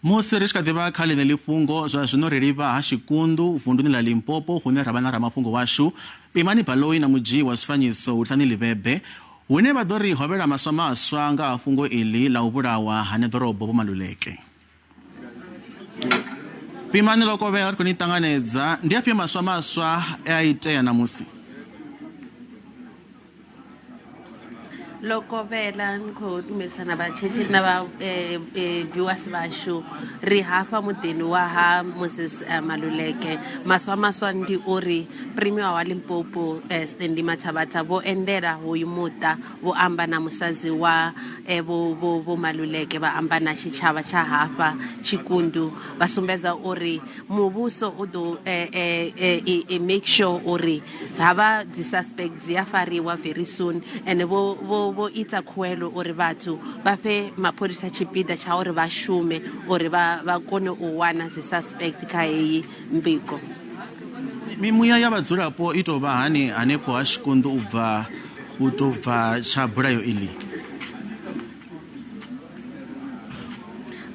Musi ri tshi kha ḓi vha kha ḽeneḽi fhungo, zwa zwino ri livha ha Tshikundu vunduni ḽa Limpopo hune ra vha na ramafhungo washu Pimani Baloyi na mudzhii wa zwifanyiso Hulisani Ḽivhebe hune vha ḓo ri hovhela maswa maswa nga ha fhungo iḽi ḽa u vhulawa ha neḓorobo Vho Maluleke. Pimani Lokovhela ri khou ni ṱanganedza, ndi afhio maswa maswa e a itea ṋamusi? Lokovhela ni khou lumelisa na vhatshetshe na vha viewers vhashu ri hafha muḓini wa ha Moses Maluleke maswa maswa ndi uri Premier wa Limpopo Stanley Mathabatha vho endela hoyu muṱa vho amba na musadzi wa vho vho vho Maluleke vha amba na tshitshavha tsha hafha Tshikundu vha sumbedza uri muvhuso u ḓo make sure uri havha dzi suspect dzi a fariwa very soon and vho vho vho ita khuwelo uri vhathu vha fhe mapholisa tshipiḓa tsha uri vha shume uri vha vha kone u wana dzi suspect kha heyi mbiko. Mimuya ya vhadzulapo i tou vha hani hanefho ha Tshikundu u bva u tou bva tsha bulayo iḽi?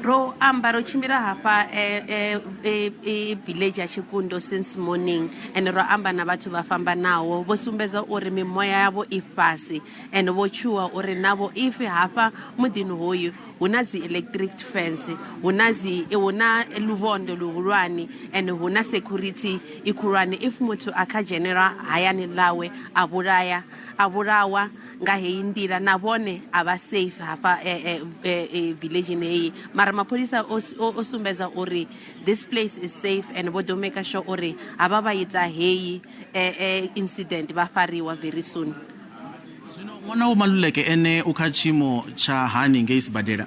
Ro amba ro tshimbila hafha village ya Tshikundo since morning and ro amba na vhathu vha fhambanaho vho sumbedza uri mimoya yavho i fhasi and vho tshuwa uri navho if hafha muḓini hoyu hu na dzi electric fence hu na dzi hu na luvhondo luhulwane and hu na security i khulwane if muthu a kha dzhenelwa hayani ḽawe a vhulaya a vhulawa nga heyi nḓila na vhone a vha safe hafha villageni heyi mara mapholisa o sumbedza uri this place is safe and vho ḓo maker sure uri havha vha ita heyi incident vha fariwa very soon. Zwino ṅwana wa Maluleke ene u kha tshiimo tsha hani ngei sibadela?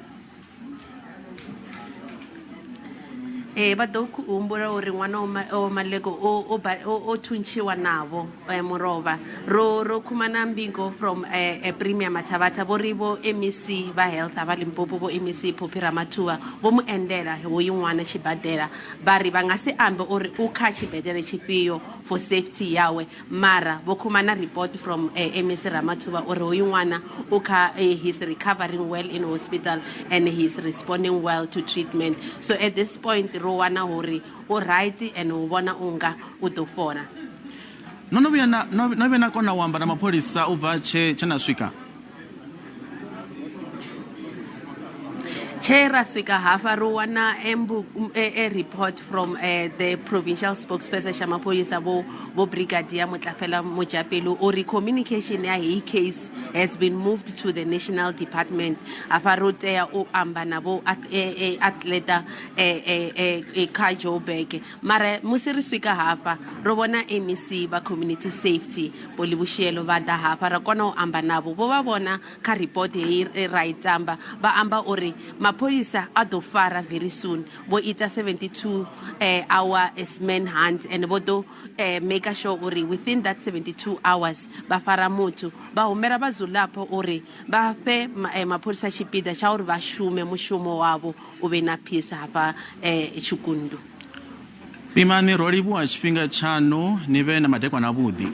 Ee, vha ḓo humbula uri ṅwana wa Maluleke o, o, o, o thuntshiwa navho eh, murovha. Ro, ro khumana mbingo from eh, eh, Premier Mathabatha vho ri vho MEC vha health vha Limpopo vho MEC Phophi Ramathuba vho mu endela hoyu ṅwana tshibadela vha ri vha nga si ambe uri u kha tshibedele tshifhio for safety yawe Mara vho khumana report from MEC Ramathuba uri hoyu ṅwana u kha he's recovering well in hospital and he's responding well to treatment. So at this point ro wana uri u right and u vhona unga u ḓo fhola. No no vhuya na no vhuya na kona u amba na mapholisa u bva tshe tshe na swika? Tshe ra swika hafha ro wana a report from the provincial spokesperson xa mapholisa vho vho Brigadier Motlafela Mojapelo uri communication ya heyi case has been moved to the national department. Hafha ro tea u amba na vho athleta kha Joburg. Mara musi ri swika hafha ro vhona MEC vha community safety Vho Livhushielo vha ḓa hafha ra kona u amba navho. Vho vha vhona kha report heyi ra i tamba vha amba uri mapholisa a ḓo fara very soon. Vho ita 72 hour man hunt and vho ḓo maker sure uri within that 72 hours vha fara muthu. Vha humbela vhadzulapo uri vha fhe mapholisa tshipiḓa tsha uri vha shume mushumo wavho u vhe na peace hafha Tshikundu. Pimani, ro livhuwa tshifhinga tshanu, ni vhe na madekwana avhuḓi.